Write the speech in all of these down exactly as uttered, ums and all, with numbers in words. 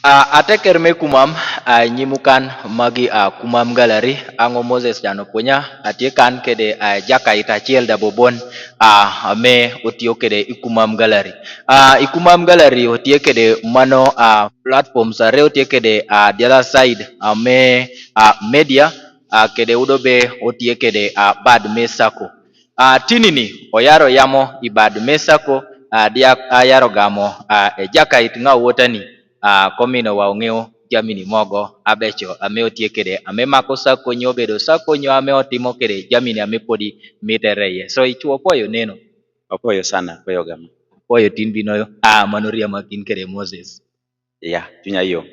A, ateker me kumam, a, nyimu kan magi, a, kumam galari, a, ngo Moses Jano Punya, atie kan kede, a, jakayit achiel dabobon, a, me otiyo kede i kumam galari. A, i kumam galari otiyo kede mano, a, platforms are otiyo kede, a, the other side, a, me, a, media, a, kede udo be otiyo kede, a, bad me sacco. A, tinini, oyaro yamo i bad me sacco, a, dia, a, yaro gamo, a, e jakayit nga wotani, a, komino wa ong'ew jamini mogo, abeco, ame otiyo kede, ame mako sacco nyo bedo sacco nyo ame otimo kede, jamini ame podi mitere ye. So, ichu opwoyo neno. Opwoyo sana, opwoyo gama. Opwoyo tin bino, a, mano riema kin kede Moses. Ya, chunya yom.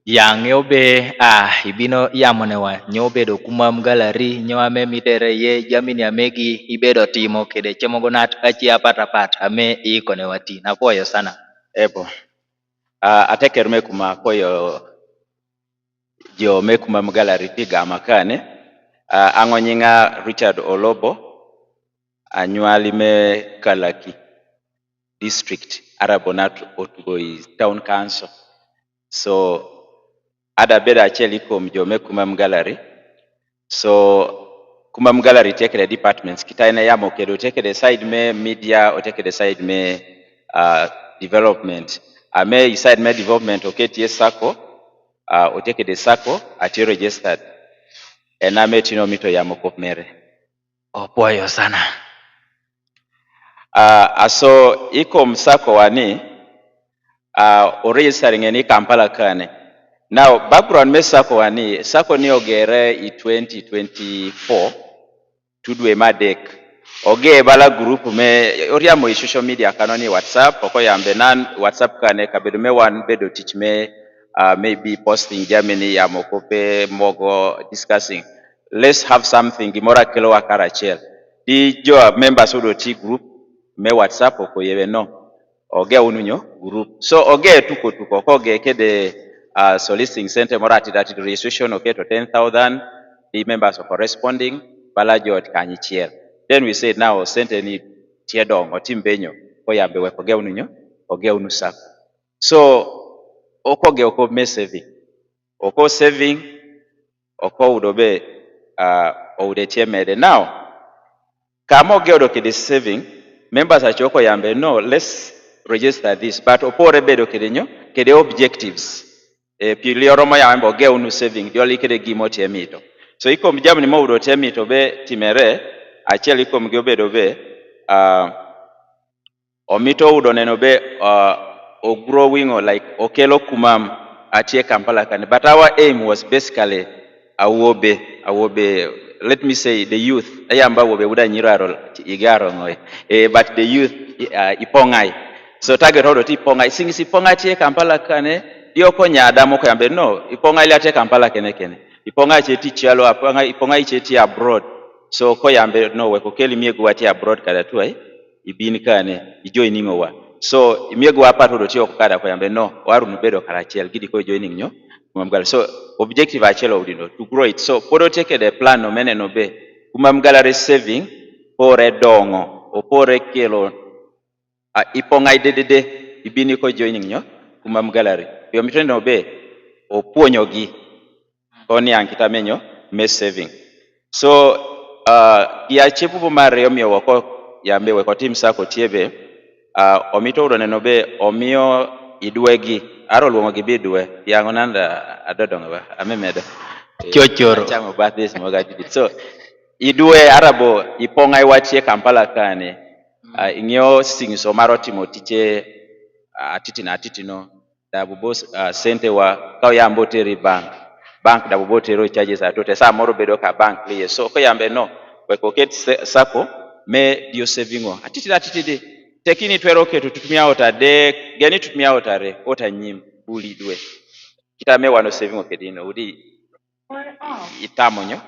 Ya, ng'eyo be, a, ibino yamonewa, nyo bedo kumam galari, nyo ame mitere ye, jamini ame gi, ibedo timo kede, chemogo nat, achi apat apat, ame ikonewa tin, apwoyo sana. Ebo. A, ateker me kuma, koyo, jo me kumam galari ti gama kane, a, an go nyinga Richard Olobo, anywali me Kalaki district, arabo nat otugo i town council. So, ada bedo achiel i kom jo me kumam galari. So, kumam galari tiyo kede departments, kita ine yamo kede, otiyo kede side me media, otiyo kede side me, a, development. Ame i side me development, oke tiyo sacco, a, otiyo kede sacco, atiyo registered. En ame tino mito yamo kop mere. Opwoyo sana. A, aso i kom sacco wa ni, a, o register nge ni Kampala kane. Now, background me sacco wa ni, sacco ni ogere i twenty twenty-four, tu dwe ma adek. Oge bala group me, oriamo i social media kano ni WhatsApp, oko yambe nan WhatsApp kane kabedo me wan bedo tich me, a, maybe posting jamini yamo kope mogo discussing. Let's have something, gimoro akelo wa karachiel. Di jo members udo ti group me WhatsApp okoyebe no. Oge unu nyo group. So oge tuko tuko, koge kede, a, soliciting center moro atid atid registration oketo ten thousand, di members oko responding, bala jo ot kanyichiel. Then we said now center ni tie dongo, tim benyo, koyambe we koge unu nyo, oge unu sacco. So, oko ge oko me saving. Oko saving, oko udo be, a, oude tie mede. Now, kama oge udo kede saving, members achi oko yambe, no, let's register this. But opore bedo kede nyo, kede objectives. E, pi lioro mo yambe oge unu saving, dioli kede gimo tie mito. So, i kom jamni mo udo tie mito be timere, achiel i kom gi obedo be, a, omito udo neno be, uh, o growing o, like, okelo kumam atie Kampala kane. But our aim was basically awuobe, awuobe, let me say the youth. Ayamba awuobe uda nyiro aro, igaro ng'oe. Eh, but the youth, i-, uh, ipongai. So target odo ti ipongai. Since ipongai atie Kampala kane, dio konya adamo ko yambe, no, ipongai le atie Kampala kene kene. Ipongai che ti chalo, ipongai, ipongai che ti abroad. So ko yambe, no, we ko keli miegu wa ti abroad kada tuai. Ibin kane, i joining wa. So, i miegu wa apat odo ti oko kada ko yambe, no, warunu bedo karachiel, gidi ko joining nyo, kumam galari. So, objective achiel odi no, to grow it. So, pod otie kede plan no mene no be, kumam galari saving, pore dongo, opore kelo, a, ipongai dedede, ibin ko joining nyo, kumam galari. Yo mitende no be, opuonyogi. Koni an kita menyo, me saving. So, uh, ya chepu bu mare omiyo wako, yambe wako tim sacco tiebe, uh, omito udo neno be, omiyo idwe gi, aro luongo gi bi dwe, yango nanda adodongo ba, amemedo. Chochoro. Chamo birthdays moga jidit. So, idwe arabo, ipongai watie Kampala kane, uh, ing'iyo singso maro timo tiche, uh, atiti na atiti no. Da bubo, ah, sente wa, ka oyambo teri bank. Bank da bubo tero charges atote. Samoro bedo ka bank liye. So, ko yambe no. We ko ket se-, sacco, me dio saving o. Atitidi, atitidi. Tekini twero keto tut mia ot adek, geni tut mia ot are, ot anyim, buli dwe. Kita me wano saving o kedino, udi itamo nyo,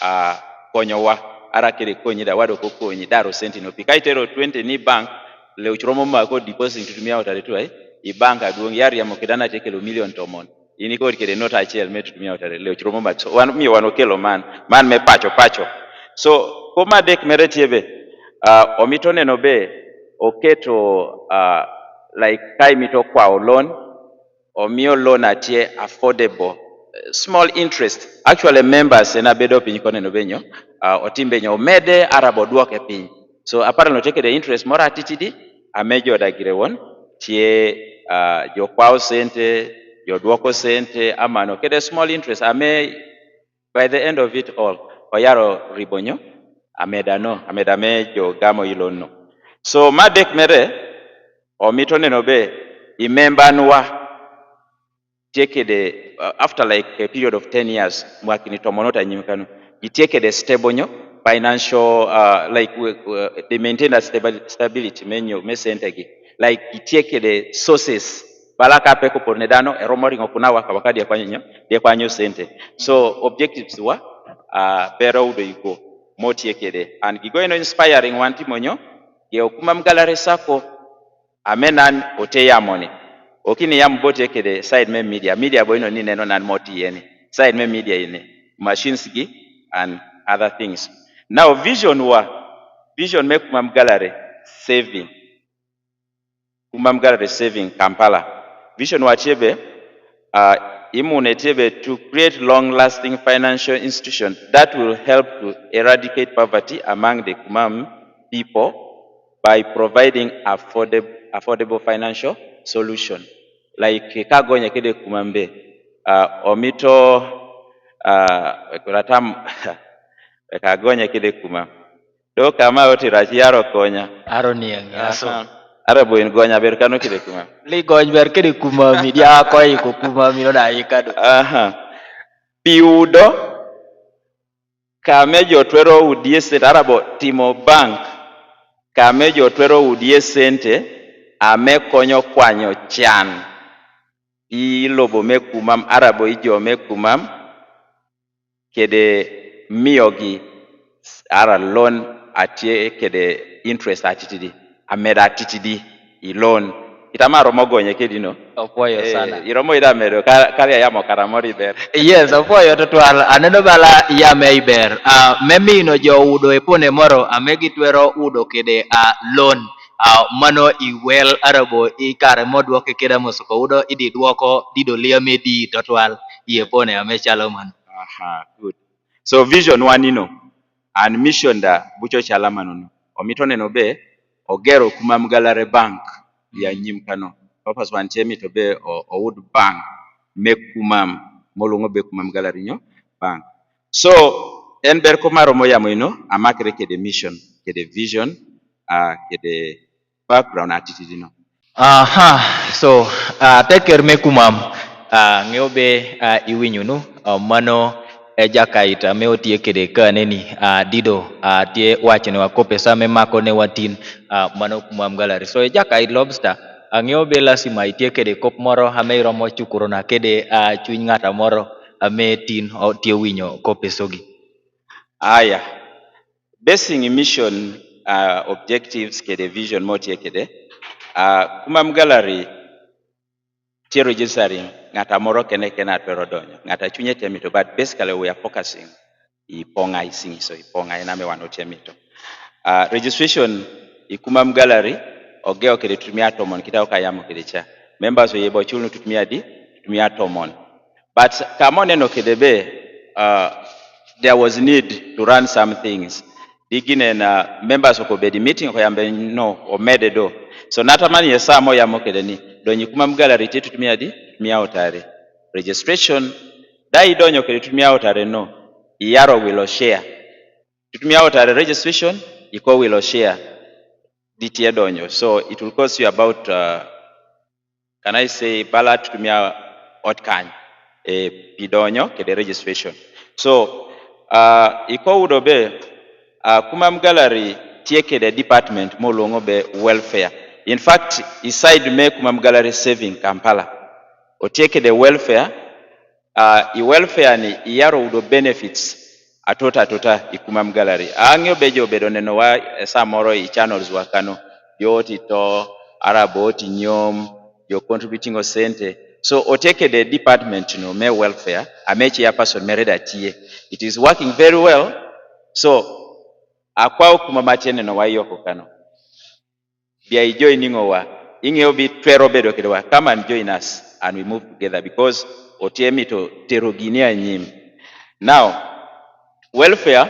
ah, konyo wa, ara kere konyi da, wado ko konyi, daro senti no pi. Ka itero twenty ni bank, le uchromo ma ko deposit tut mia ot are tu ai, i bank aduong', yar yamo keda na tekelo million tomon. Ini ko kede not achiel me tut mia ot are, le uchromo ma, so, wan, mi wano kelo man, man me pacho, pacho. So, ko ma dek mere tiebe, ah, omito neno be, oketo, ah, like, ka imito kwawo loan, Omiyo loan a tye affordable. Eh, small interest. Actually, members ena bedo piny koni no be nyo, ah, otim be nyo, omede arabo duoke piny. So, aparo ni otie kede interest moro atitidi, ame jo da gire won, tye, ah, jo kwaw sente, jo duoko sente, amano, kede small interest, ame by the end of it all, oyaro ribo nyo, ameda no, ameda me jo gamo i loan no. So, ma dek mere, omito neno be, i member nwa, tye kede, uh, after, like, a period of ten years, mwakini tomonot anyim kano, gitye kede stable nyo, financial, uh, like, we, we, they maintain that stable, stability, me nyo, me sente gi. Like, gitye kede sources, bala ka pe ko por ne dano, eromo ringo kuna wa ka waka die kwanyo nyo, die kwanyo sente. So, objectives wa, uh, bero udo igo, mo tye kede. And gigo ino inspiring wan timo nyo, ge okuma mgalare sako, ame nan ote yamoni. Okini yam bote kede side me media. Media bo ino ni neno nan moti yeni. Side me media ini. Machines gi and other things. Now vision wa, vision me kuma mgalare saving. Kuma mgalare saving Kampala. Vision wa tye be, uh, imune tye be to create long-lasting financial institution that will help to eradicate poverty among the Kumam people by providing affordable, affordable financial solution. Like, ka gonye kede Kumam be, uh, omito, uh, kuratam, ka gonye kede Kumam. Do kama oti rach yaro konya. Aro ni ang yaso. Aha. Ara bo in gonya ber kano kede Kumam. Li gony ber kede Kumam, mi dia koi ko Kumam, mi no da yikado. Aha. Pi udo, kame jo twero udie sente, ara bo timo bank, kame jo twero udie sente, ame konyo kwanyo can. I lobo me Kumam, ara bo i jo me Kumam, kede miyogi ara loan atye kede interest atitidi, ameda atitidi i loan. Itama romo gonye kedi no. Opuoyo sana. Eh, iromo ida medo, ka-, kali ayamo kara mori ber. Yes, opuoyo tutwal. Aneno bala yame iber. Ah, me mino jo udo e pone moro, ame gitwero udo kede, ah, loan. Ah, mano i wel arabo i kare moduoke kede mosoko udo, idi duoko, dido liame di tutwal. Iye pone ame chalo mano. Aha, good. So vision wa ni no, and mission da bucho chala mano no. Omito neno be, ogero Kumam Gallery Bank ya nyim kano. Purpose wan che mito be o, o wood bank me Kumam, moluongo be Kumam Gallery nyo bank. So, en ber ko maromo yamo ino, amakre kede mission, kede vision, ah, kede background atitidi no. Aha, so, ah, teker me Kumam, ah, ng'eyo be, ah, iwinyo nu, ah, mano e jakait, ah, me otie kede ka neni, ah, dido, ah, tie wach ne wa ko pesa me mako ne watin, ah, mano Kumam Gallery. So, e jakait Lobster, ah, ng'eyo be lasima itie kede kop moro, ame iromo chukuro na kede, ah, chuny ng'ata moro, ame tin, o, tie winyo ko pesogi. Aya. Basing mission, ah, objectives kede vision motie kede, ah, Kumam Gallery tie registering ng'ata moro kene kene atwero donyo. Ng'ata chunye tie mito, but basically we are focusing i Pong'ai Sing'iso, i Pong'ai name wan otie mito. Ah, registration i Kumam Gallery, ogeo kede tutumia tomon, kita oka yamo kede cha. Members oye bo chul nu tutumia di, tutumia tomon. But kama oneno kede be, uh, there was need to run some things. Di ginen, uh, members oko bedi meeting oko yambe no omede do. So natamani ye samo yamo kede ni. Donyi Kumam Gallery tie tutumia di, tutumia otare. Registration, da idonyo kede tutumia otare no, iyaro wilo share. Tutumia otare registration, iko wilo share. Di tie donyo. So it will cost you about, uh, can I say, bala tutumia ot kany, eh, pi donyo kede registration. So, ah, iko udo be, ah, Kumam Gallery tie kede department moluongo be welfare. In fact, i side me Kumam Gallery saving Kampala, otie kede welfare, ah, i welfare ni iyaro udo benefits atota atota i Kumam Gallery. Ang'eyo be jo bedo neno wa, eh, samoro i channels wa kano. Jo oti to, arabo oti nyom, jo contributing o sente. So, otie kede department no me welfare, ame chairperson mere da tie. It is working very well. So, akwa Kumam atie neno wa yoko kano. Bia ijo ining'o wa. Ing'eyo bi twero bedo kede wa, come and join us and we move together because otie mito tero gini anyim. Now, welfare,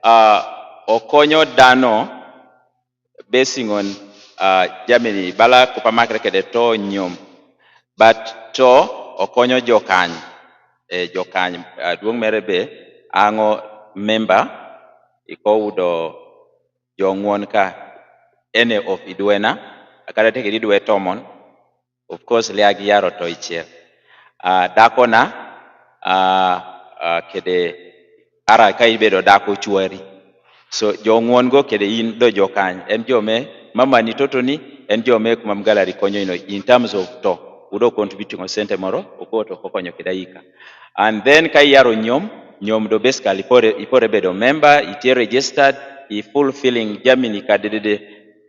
ah, okonyo dano basing on, ah, Germany, bala kupa makre kede to nyom. But to okonyo jokany, eh, jokany, ah, duong' mere be ang'o member, iko udo jong'won ka ene of idwena, akada teke di dwe tomon, of course, lia gi yaro to ichiel. Ah, dakona, ah, ah, kede ara ka ibedo dako chwari. So, jong'won go kede in do jokany. En jome, mama ni toto ni, en jome kuma mgalari konyo ino in terms of to. Udo contributing o sente moro, okoto kokonyo kede ika. And then ka iyaro nyom, nyom do basically ipore, ipore bedo member, itie registered, i fulfilling Germany ka dedede,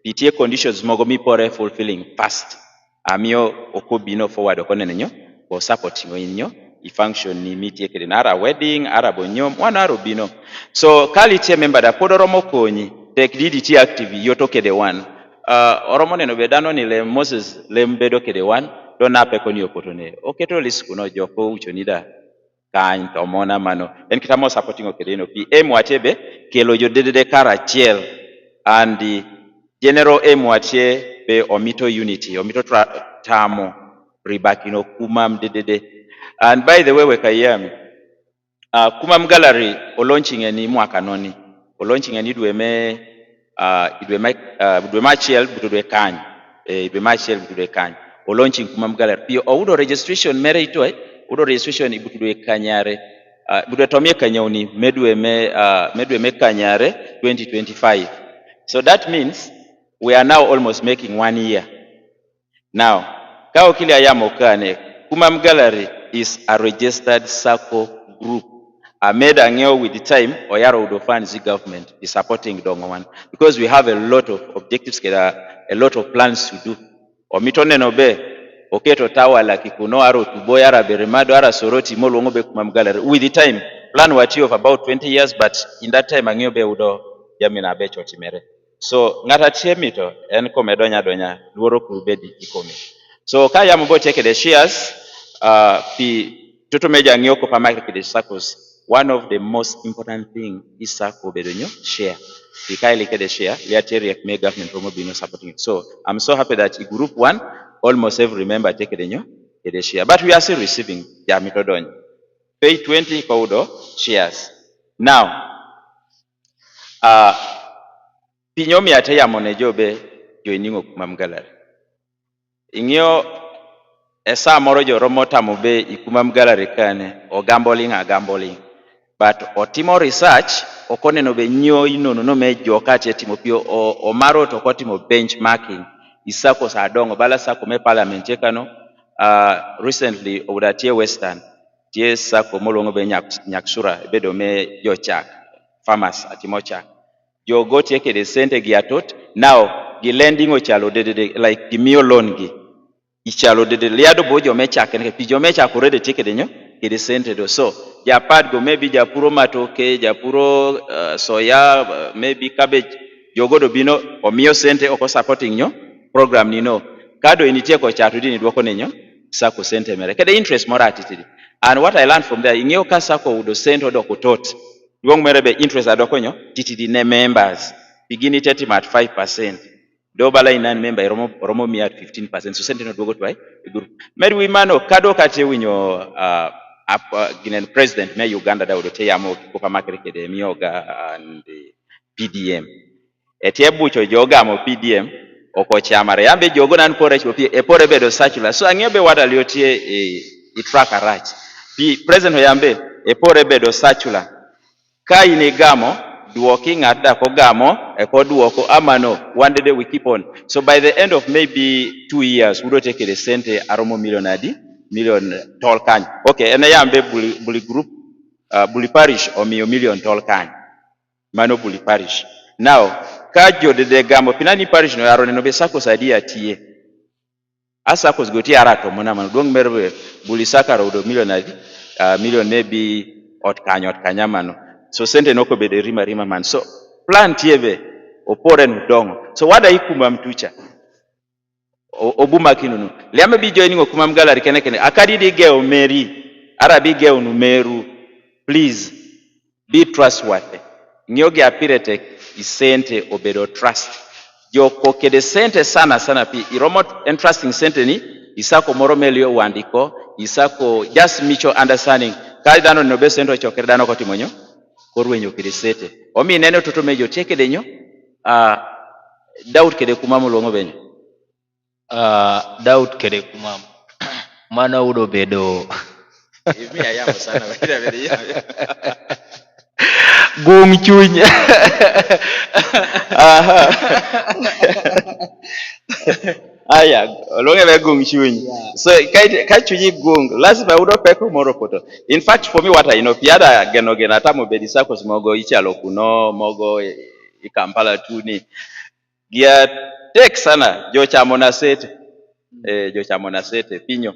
itie conditions mogo mipore fulfilling first. Amiyo oko bino forward oko nene nyo, bo supporting o in nyo, i function ni mitie kede na ara wedding, ara bo nyom, wan aro bino. So, kali tie member da pod oromo konyi, tek didi tie active, yoto kede wan. Ah, oromo neno be dano ni le Moses le mbedo kede wan, do na pe koni okotone. Oketo list kuno joko ucho ni da. Kany to mona mano. En kita mo supporting o kede ino. Pi aim watie be, kelo jo dedede kara chiel. And the general aim watie be omito unity, omito tra-, tamo, ribakino kumam dedede. And by the way, we kayami, ah, kumam gallery o launching eni mwaka noni. O launching eni dwe me, ah, dwe me, ah, dwe me achiel buto dwe kany. Eh, dwe me achiel buto dwe kany. O launching kumam gallery. Pi oudo registration mere ito, eh? Udo registration ibuto dwe kanyare. Ah, buto tomie kanyoni, me dwe me, ah, me dwe me kanyare, twenty twenty-five. So that means we are now almost making one year. Now, ka okili ayamo kane, Kumam Gallery is a registered sacco group. Ameda ng'eyo with the time, oyaro udo funds the government is supporting dongo wan. Because we have a lot of objectives, keda a lot of plans to do. Omito neno be, oketo tower la kikuno aro tubo yara beremado ara soroti mo luongo be Kumam Gallery. With the time, plan watie of about twenty years, but in that time ang'eyo be udo yamina be choti mere. So, ng'ata tie mito, en komedo nya donya, luoro kuru bedi ikomi. So, ka yamo bo tie kede shares, ah, pi toto meja ng'eyo ko pa makre kede saccos. One of the most important thing is sacco bedo nyo share. Pi ka ili kede share, lia tie riek me government romo bino supporting it. So, I'm so happy that i group one, almost every member tie kede nyo, kede share. But we are still receiving, yamo to donyo. Pay twenty ko udo shares. Now, ah, Pinyo mi ate yamo ne jo be, jo ining'o Kumam Gallery. Ing'eyo e sa moro jo romo tamo be i Kumam Gallery kane, o gambling a gambling. But otimo research, ok oneno be nyo inono no me jo ka tie timo pi o, o maro to kotimo benchmarking. I saccos adongo, bala sacco me parliament tie kano, ah, recently ouda tie Western, tie sacco moluongo be Nyak-, Nyaksura, bedo me jo chak, farmers atimo chak. Jogo tie kede sente gi atot, now gi lending ochalo dedede, like gimiyo loan gi. Ichalo dedede, liado bo jo me chak, en ke pi jo me chak already tie kede nyo, kede sente do. So, japad go maybe japuro matoke, japuro, uh, soya, uh, maybe cabbage, jogo do bino, omiyo sente oko supporting nyo, program ni no. Kado initie ko chatu dini duoko ne nyo, sacco sente mere. Kede interest moro atitidi. And what I learned from there, ing'eyo ka sacco udo sente odoko tot. Duong' mere be interest adoko nyo, titidi ne members. Pigini teti mat five percent. Do bala inan member, romo, romo miya fifteen percent. So sente no duogo twai, e group. Med wi mano, kado ka tie winyo, uh, ap, uh, ginen president me Uganda da udo tie yamo ko pa makre kede miyoga and, uh, P D M. E tie bucho joga mo P D M, oko chamare. Yambe jogo nan pore chuo pi, e pore bedo secular. So ang'eyo be wada lio tie, e, i track arach. Pi president oyambe, e pore bedo secular. Ka in igamo, duoki ng'at da kogamo, e koduoko, amano, one day we keep on. So by the end of maybe two years, udo tie kede sente aromo million adi, million tol kany. Okay, ene yambe buli, buli group, uh, buli parish omiyo million tol kany. Mano buli parish. Now, ka jo dede gamo, pinani parish no aro neno be saccos adi atie. A saccos go tie ara to mona mano, duong' mere be buli sacco aro udo million adi, ah, million maybe ot kanyo, ot kanya mano. So sente no ko bede rima, rima man. So plan tie be, opore nu dongo. So wada i Kumam tucha. O- obu makinunu. Liame bi joining Okumam Gallery kene kene. Akadi di geu meri. Ara bi geunu meru. Please. Be trustworthy. Ng'iyo gi apire tek, i sente obedo trust. Joko kede sente sana sana pi, i romo entrusting sente ni, i sako moro meli yo wandi ko, i sako just mutual understanding. Ka dano no be sente ochokere dano kotimo nyo, korwenyo kede sente. Omi neno toto me jo tie kede nyo, ah, doubt kede kuma mo luongo be nyo. Ah, doubt kede kuma mano udo bedo. Imiya yamo sana, bedo, bedo yamo. Gung chuny. Aha. Aya, oluonge be gung chuny. Yeah. So, ka, ka chunyi gung, lazima udo peko moro poto. In fact, for me, what I know, piada geno geno atamo bedi sakos mogo ichalo kuno, mogo i, i Kampala tuni. Gia tek sana, jochamo na sete. Eh, jochamo na sete, pinyo.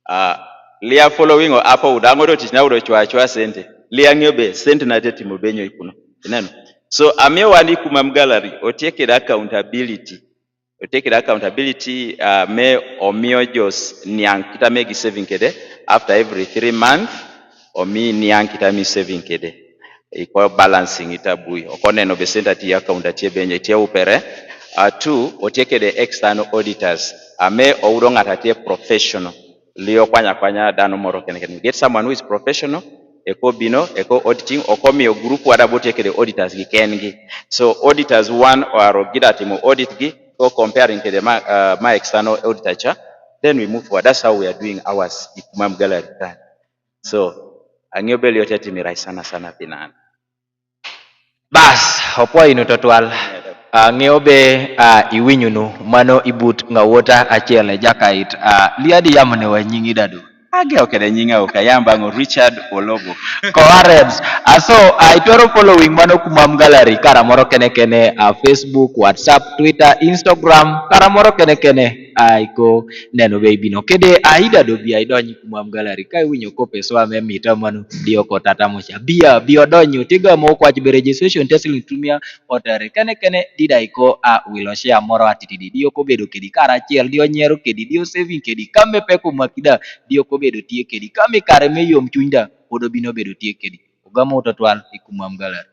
Ah, lia following o apo udango do tich na udo chwa chwa sente. Lia ng'e be, sente na te timo be nyo ikuno. Ineno. So, amiyo wani Kumam Gallery, otie kede accountability. Otie kede accountability, ah, me omiyo jo s- niang' kita me gi saving kede, after every three months, omi niang' kita mi saving kede. Iko balancing ita bui. Oko neno be senta ti account atie benye, tie upere. Ah, two, otie kede external auditors. Ame oudo ng'at atie professional. Liyo kwanya kwanya dano moro kene kene. Get someone who is professional. Eko bino, eko auditing, oko miyo group wada botie kede auditors gi ken gi. So auditors one or gida timo audit gi, ko comparing kede ma, ah, ma external auditor cha. Then we move forward. That's how we are doing ours, Ikumam Gallery. So, ang'eyo be liyo te timi rai sana sana pinan. Bas, opwoyo inu totwal. Ang'eyo be, ah, iwinyo nu, mano i but ng'a wuod achiel e Jakait, ah, liadi yamo ne wa nyingi dadu. Age oke de nyinga oka yamba ng'o Richard Olobo. Koarebs. Ah, so, ah, itwero following mano Kumam Gallery, kara moro kene kene, ah, Facebook, WhatsApp, Twitter, Instagram, kara moro kene kene, ah, iko neno be ibino. Kede, ah, idado bi idonyi Kumam Gallery, ka iwinyo kope swa me mita mano, diyo ko tata mocha. Bia, bi odonyo, tiga mo kwach be registration, testing tumia, otere. Kene kene, dida iko, ah, wilo share moro atitidi. Diyo ko bedo kedi, kara achiel, diyo nyero kedi, diyo saving kedi. Kame peko makida, diyo ko bedo tie kedi. Kame kare me yom chuny da, pod obino bedo tie kedi. Ogamo totwal, Ikumam Gallery.